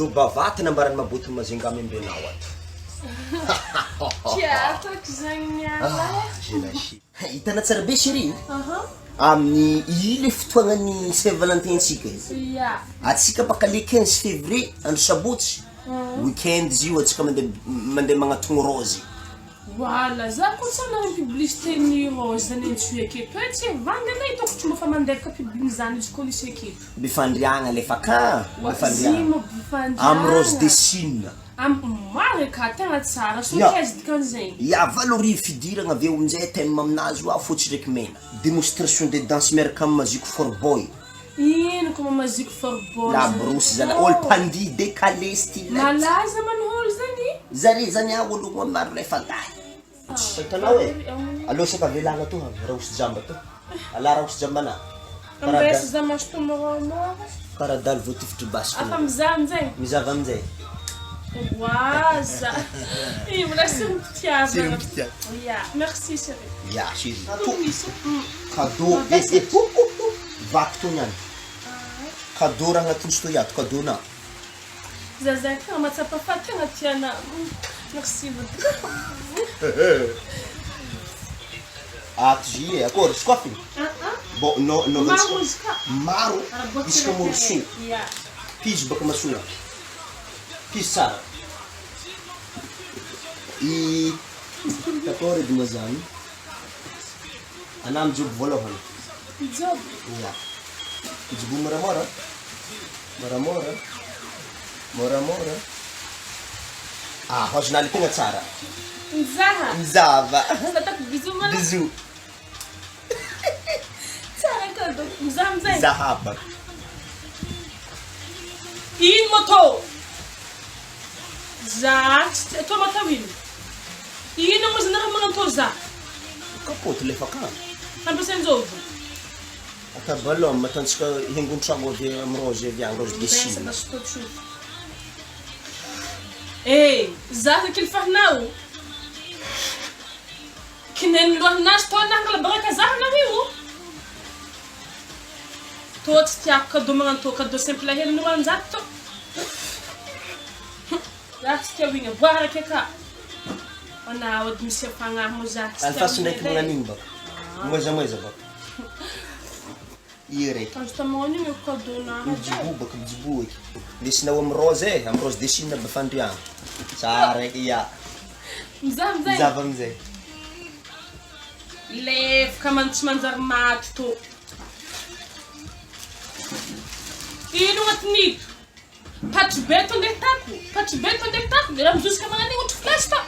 Cadeau bavata nambaran'i Maboto Majunga membenao ato. Tsy afaka zagny miala Ah, j'ai lâché. Hitanà tsara be chérie. Amin'ny i le fotoagnan'ny Saint Valentin ntsika io. Ya. Atsika baka le 15 février andro sabotsy, week-end izy io atsika mandeha mandeha magnatogno rose. Voilà, za koa tsy hanana publicité ny rose zany antsoy aketo e, tsy vandy anie hitako tsy mba fa mandefaka pub n'izany izy koa nisy aketo. Befandriagna alefa ka, Befandriagna. Befandriagna. Amy rose de Chine. Amy marina ka, tegna tsara, soa-kaiza dikan'izegny. Ya, 8000 fidiragna avy eo aminjay thème aminazy io ah fotsy ndraiky mena. Démonstration de danse miaraka amy Maziko for boy. Ino ko ma Maziko for boy La zany? borosy zala, olo mpandihy décalé style. Malaza man olo zany. Zare zany ah olo maro lay fandahy. Hitanao e, aleo saika avelagna to raosy jamba to, ala raosy jamba-na. Ambesa za mazotoa môramôra. Karaha daly voatifitry basy. Afa mizaha aminjay? Mizava aminjay. Oaza! Io mbola sirom-pitiavana. Sirom-pitiavana. Ya, merci chérie. Ya chérie. To misy. Cadeau. Eh eh ho ho ho. Vaky to niany. Cadeau raha agnatin'ny sto iato cadeau-na. Za zany tegna mahatsapa fa tegna tiana. Merci beaucoup. Ato zy e, akôry sokafy? Bon, no, no, Maro izy ka. Maro, Raha isaka morceau. Ya. Pizo baka masona. Pizo tsara. I akôry edy moa zany? Anà mijobo voalohany. Mijobo? Ya. Mijobo moramora. Moramora. Moramora. Ah, hozonà le tegna tsara. Mizaha. Mizava. Ataoko bisous malôha. Bisous. Tsara cadeau. Mizaha amizay. Zahaba. Ino moto? Za tsy tia tô matao ino? Ino moa zany raha magnantô za? Kapoty lefa ka. Ampiasain-jovy. Ata ballon ataontsika hengon-tragno avy amy rose avy agny, rose de Chine. Mbesa tô tsofa. Eh, za kely fahinao. Kinen'ny lohan'azy tô nangala baraka za anao io. Tô tsy tiako cadeau magnantô cadeau simple hely ny 200 tô. Za tsy tia igny aboara ke ka. Anao edy misy fagnahy moa za tsy tia. Alifaso ndraiky magnano igny baka. Moiza moiza baka. Ia raiky. Azo taminao igny cadeau na. Mijibo baka mijibo eky. Ndesinao amy rose e, amy rose de Chine Befandriagna. Tsara eky ia. Mizaha amizay. Mizava amizay. Lefaka man tsy manjary maty tô. Ino agnatin'ito? Patry be to ndeha tako, patry be to ndeha tako, raha mijosika magnano igny ohatry flash to.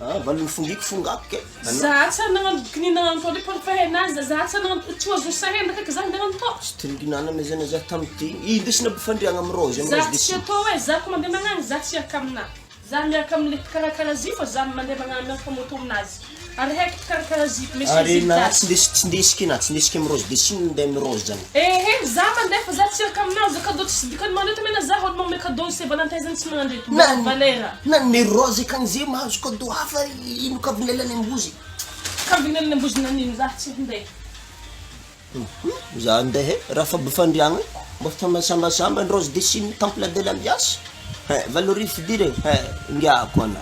Ah, valiny fongiko fongako ke. Za tsy ary nagnano bikini nagnano tô le fa hainazy, za tsy nagnano tsy ho azo sahena kaiky za nagnano tô. String nanana zany za tamity. Indesina Befandriagna amy rose, amy Za rose de tsy Chine. atao e, za ko mandeha magnano, za tsy hiaraka aminà. Za miaraka amle mpikarakara zy fa za mandeha magnano miaraka moto aminazy. Ary haiko mpikarakara zy, monsieur Ary na Gildas. tsy ndesy tsy ndesiky na tsy ndesiky amy rose de Chine ndeha amy rose zany. Ehe, za mandeha fa za tsy hiaraka aminazy, cadeau tsisy dikany magnano mena za olo magnome cadeau Saint Valentin zany tsy magnano reto. Na Valera. na ny rose akagny zay mahazo cadeau hafa ino kaviny lelany ambozy. Kaviny lelany ambozy nanino za tsy handeha. Za andeha e, raha fa Befandriagna e, mba fa sambasamba ny rose de Chine temple de l'ambiance. He, 8000 fidiragna, he, ngiako ana.